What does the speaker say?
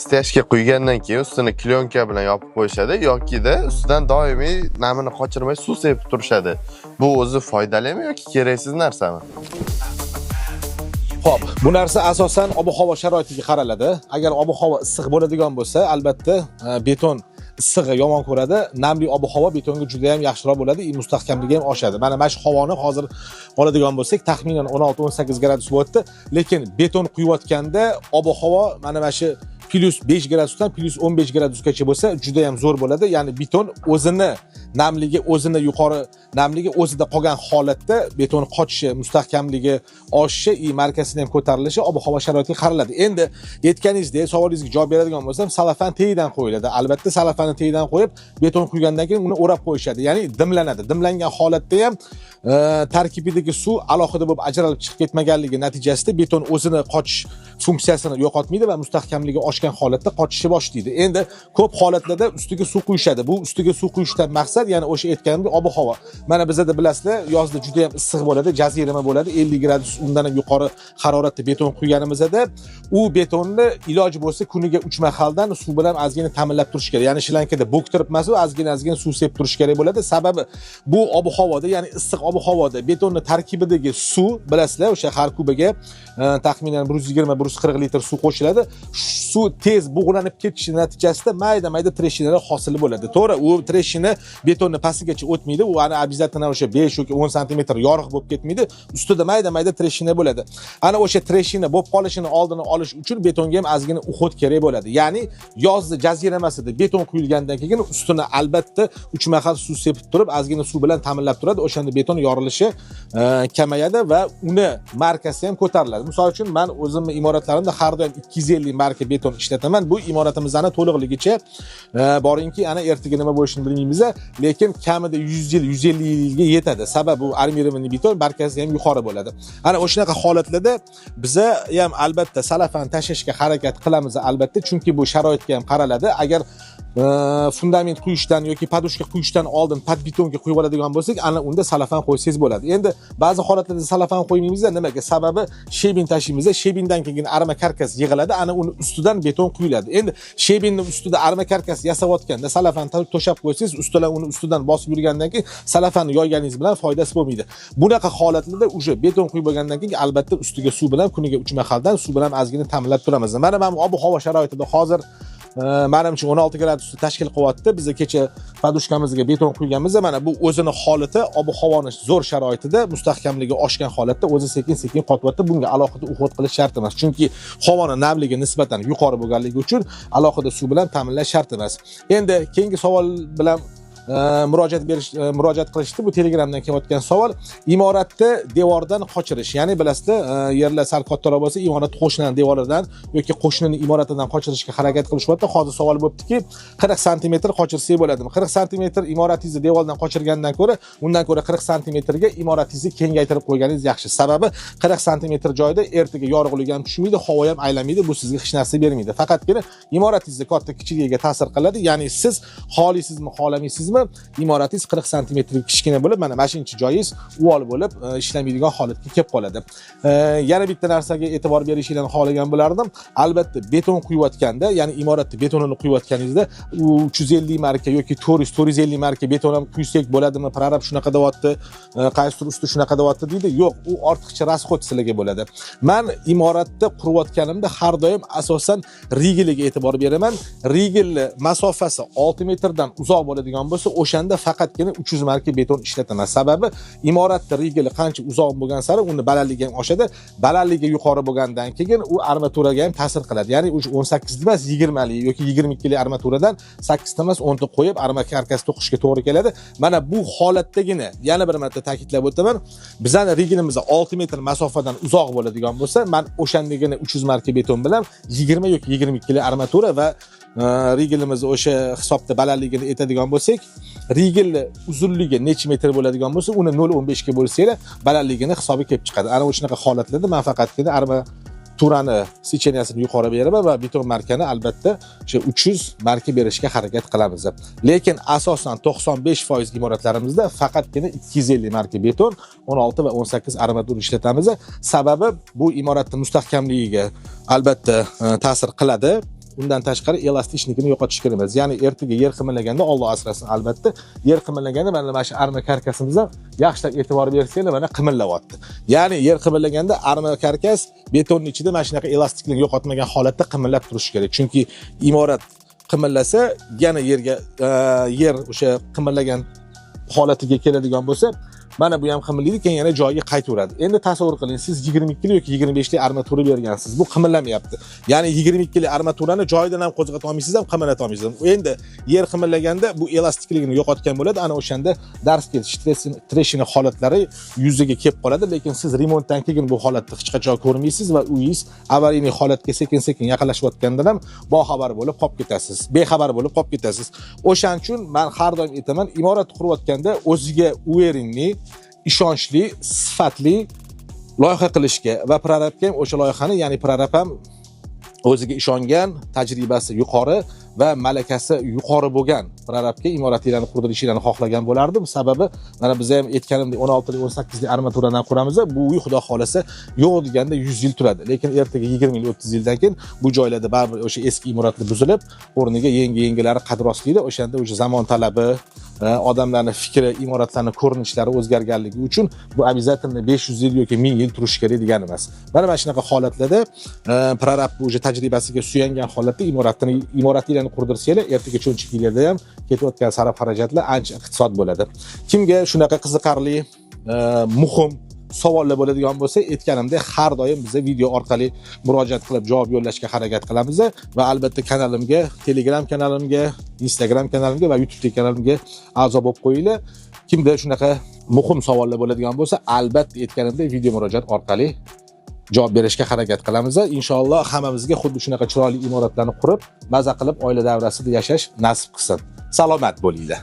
Стяжка quygandan keyin ustini klyonka bilan yopib qo'yishadi yokida ustidan doimiy namini qochirmay suv sepib turishadi. Bu o'zi foydalimi yoki keraksiz narsami? Xo'p, bu narsa asosan ob-havo sharoitiga qaraladi. Agar ob-havo issiq bo'ladigan bo'lsa, albatta beton issig'i yomon ko'radi. Namli ob-havo betonga juda ham yaxshiroq bo'ladi, mustahkamligi ham oshadi. Mana shu havoni hozir oladigan bo'lsak, taxminan 16-18 gradus bo'lyapti, lekin beton quyayotganda ob-havo mana shu plyus 5 gradusdan plyus 15 gradusgacha bo'lsa juda ham zo'r bo'ladi. Ya'ni beton o'zini namligi, o'zini yuqori namligi o'zida qolgan holatda beton qotishi, mustahkamligi oshishi, и markasini ham ko'tarilishi ob-havo sharoitiga qaraladi. Endi aytganingizdek, savolingizga javob beradigan bo'lsam, salafan tagidan qo'yiladi. Albatta salafanni tagidan qo'yib, beton quygandan keyin uni o'rab qo'yishadi. Ya'ni dimlanadi. Dimlangan holatda ham tarkibidagi suv alohida bo'lib ajralib chiqib ketmaganligi natijasida beton o'zini qochish funksiyasini yo'qotmaydi va mustahkamligi oshgan holatda qotishni boshlaydi. Endi ko'p holatlarda ustiga suv quyishadi. Bu ustiga suv quyishdan maqsad, ya'ni o'sha aytganimdek, ob-havo. Mana bizada bilasizlar, yozda juda ham issiq bo'ladi, jazirama bo'ladi, 50 gradus undan ham yuqori haroratda beton quyganimizda u betonni iloji bo'lsa kuniga 3 mahaldan suv bilan ozgina ta'minlab turish kerak. Ya'ni shlankada bo'ktirib emas, ozgina suv sepib turish kerak bo'ladi. Sababi bu ob-havoda, ya'ni issiq ob-havoda betonni tarkibidagi suv, bilasizlar, o'sha har kubaga taxminan 120-140 litr suv qo'shiladi. Suv tez bug'lanib ketishi natijasida mayda-mayda трещина lar hosil bo'ladi. To'g'ri, u трещина betonni pastigacha o'tmaydi, u ana обязательно o'sha 5 yoki 10 santimetr yoriq bo'lib ketmaydi. Ustida mayda-mayda трещина bo'ladi. Ana o'sha трещина bo'lib qolishini oldini olish uchun betonga ham ozgina уход kerak bo'ladi. Ya'ni yozni jaziramasida beton quyilgandan keyin ustini albatta 3 mahal suv sepib turib, ozgina suv bilan ta'minlab turadi. O'shanda beton yorilishi kamayadi va uni markasi ham ko'tariladi. Misol uchun, men o'zimni imoratlarimda har doim 250 marka beton ishlataman. Bu imoratimizni to'liqligicha boringki, ana ertaga nima bo'lishini bilmaymiz, lekin kamida 100 yil, 150 yilga yetadi. Sababi bu армированный beton, markasi ham yuqori bo'ladi. Ana o'shanaqa holatlarda biza ham albatta salafan tashlashga harakat qilamiz albatta, chunki bu sharoitga ham qaraladi. Agar fundament quyishdan yoki подушка quyishdan oldin под betonga quyib oladigan bo'lsak, ana unda salafan qo'ysangiz bo'ladi. Endi ba'zi holatlarda salafan qo'ymaymiz. Nimaga? Sababi щебень tashlaymiz, щебень dan keyin arma karkas yig'iladi, ana uni ustidan beton quyiladi. Endi щебень ni ustida arma karkas yasayotganda salafan to'shab qo'ysangiz, ustidan uni ustidan bosib yurgandan keyin salafanni yoyganingiz bilan foydasi bo'lmaydi. Bunaqa holatlarda уже beton quyib bo'lgandan keyin albatta ustiga suv bilan kuniga 3 mahaldan suv bilan ozgina ta'minlab turamiz. Mana bu ob-havo sharoitida hozir manimcha 16 gradusni tashkil qilyapti. Biz kecha подушка mizga beton quyganmiz. Mana bu o'zini holati, ob-havoni zo'r sharoitida mustahkamligi oshgan holatda o'zi sekin-sekin qotyapti. Bunga alohida уход qilish shart emas. Chunki havoni namligi nisbatan yuqori bo'lganligi uchun alohida suv bilan ta'minlash shart emas. Endi keyingi savol bilan murojaat qilishdi. Bu Telegramdan kelayotgan savol. Imoratni devordan qochirish. Ya'ni bilasizlar, yerlar sal kattaroq bo'lsa, imorat qo'shnining devoridan yoki qo'shnining imoratidan qochirishga harakat qilishyapti. Hozir savol bo'ptiki, 40 santimetr qochirsak bo'ladimi? 40 santimetr imoratingizni devordan qochirgandan ko'ra, undan ko'ra 40 santimetrga imoratingizni kengaytirib qo'yganingiz yaxshi. Sababi 40 santimetr joyda ertaga yorug'lik ham tushmaydi, havo ham aylanmaydi, bu sizga hech narsa bermaydi. Faqatgina imoratingizni katta kichikligiga ta'sir qiladi. Ya'ni siz xohlaysizmi, xohlamaysizmi, imoratingiz 40 santimetr kichkina bo'lib, mana shuncha joyingiz uvol bo'lib, ishlamaydigan holatga kelib qoladi. Yana bitta narsaga e'tibor berishingizni xohlagan bo'lardim. Albatta beton quyayotganda, ya'ni imoratni betonini quyayotganingizda u 350 marka yoki 400, 450 marka beton ham quysak bo'ladimi? Prorab shunaqa deyapti, qaysidir usta shunaqa deyapti deydi. Yo'q, u ortiqcha расход sizlarga bo'ladi. Men imoratni qurayotganimda har doim asosan rigeliga e'tibor beraman. Rigelni masofasi 6 metrdan uzoq bo'ladigan bo'lsa, o'shanda faqatgina 300 marka beton ishlataman. Sababi imoratni rigeli qancha uzoq bo'lgan sari uni balandligi ham oshadi. Balandligi yuqori bo'lgandan keyin u armaturaga ham ta'sir qiladi. Ya'ni o'sha 18 emas, 20 li yoki 22 li armaturadan 8 ta emas, 10 ta qo'yib arma karkas to'qishga to'g'ri keladi. Mana bu holatdagina yana bir marta ta'kidlab o'taman. Bizani rigelimiz 6 metr masofadan uzoq bo'ladigan bo'lsa, men o'shandagina 300 marka beton bilan 20 yoki 22 li armatura va rigelimizni o'sha hisobda balandligini aytadigan bo'lsak, rigelni uzunligi necha metr bo'ladigan bo'lsa, uni 0.15 ga bo'lsanglar, balandligini hisobi kelib chiqadi. Ana o'shanaqa holatlarda men faqatgina armaturani сечения sini yuqori beraman va beton markani albatta o'sha 300 marka berishga harakat qilamiz. Lekin asosan 95% imoratlarimizda faqatgina 250 marka beton, 16 va 18 armatura ishlatamiz. Sababi bu imoratning mustahkamligiga albatta ta'sir qiladi. Undan tashqari эластичник ini yo'qotish kerak emas. Ya'ni ertaga yer qimillaganda, Alloh asrasin albatta, yer qimillaganda mana shu arma karkasimiz ham yaxshilab e'tibor bersanglar mana qimillayapti. Ya'ni yer qimillaganda arma karkas betonning ichida mana shunaqa elastiklikni yo'qotmagan holatda qimillab turishi kerak. Chunki imorat qimillasa yana yerga yer o'sha qimillagan holatiga keladigan bo'lsa, mana bu ham qimillaydi, keyin yana joyiga qaytaveradi. Endi tasavvur qiling, siz 22 yoki 25 lik armatura bergansiz, bu qimillamayapti. Ya'ni 22 lik armaturani joyidan ham qo'zg'ata olmaysiz ham, qimillata olmaysiz ham. Endi yer qimillaganda bu elastikligini yo'qotgan bo'ladi. Ana o'shanda darz ketish, трещина holatlari yuzaga kelib qoladi, lekin siz remontdan keyin bu holatni hech qachon ko'rmaysiz va uyingiz аварийный holatga sekin-sekin yaqinlashayotgandan ham boxabar bo'lib qolib ketasiz, bexabar bo'lib qolib ketasiz. O'shaning uchun men har doim aytaman, imorat qurayotganda o'ziga уверенный, ishonchli, sifatli loyiha qilishga va prorabga ham o'sha loyihani, ya'ni prorab ham o'ziga ishongan, tajribasi yuqori va malakasi yuqori bo'lgan prorabga imoratinglarni qurdirishinglarni xohlagan bo'lardim. Sababi mana biz ham aytganimdek 16lik, 18lik armaturadan quramiz. Bu uy xudo xohlasa yo'q deganda 100 yil turadi. Lekin ertaga 20 yil, 30 yildan keyin bu joylarda baribir o'sha eski imoratlar buzilib, o'rniga yangi-yangilari qad rostlaydi. O'shanda o'sha zamon talabi, odamlarni fikri, imoratlarni ko'rinishlari o'zgarganligi uchun bu обязательно 500 yil yoki 1000 yil turishi kerak degani emas. Mana shunaqa holatlarda prorab o'sha tajribasiga suyangan holatda imoratinglarni qurdirsanglar, ertaga cho'nchakinglarda ham ketayotgan sarf xarajatlar ancha iqtisod bo'ladi. Kimga shunaqa qiziqarli, muhim savollar bo'ladigan bo'lsa, aytganimdek, har doim biza video orqali murojaat qilib javob yo'llashga harakat qilamiz va albatta kanalimga, Telegram kanalimga, Instagram kanalimga va YouTube kanalimga a'zo bo'lib qo'yinglar. Kimda shunaqa muhim savollar bo'ladigan bo'lsa, albatta aytganimdek video murojaat orqali javob berishga harakat qilamiz. Inshaalloh hammamizga xuddi shunaqa chiroyli imoratlarni qurib, maza qilib oila davrasida yashash nasib qilsin. Salomat bo'linglar.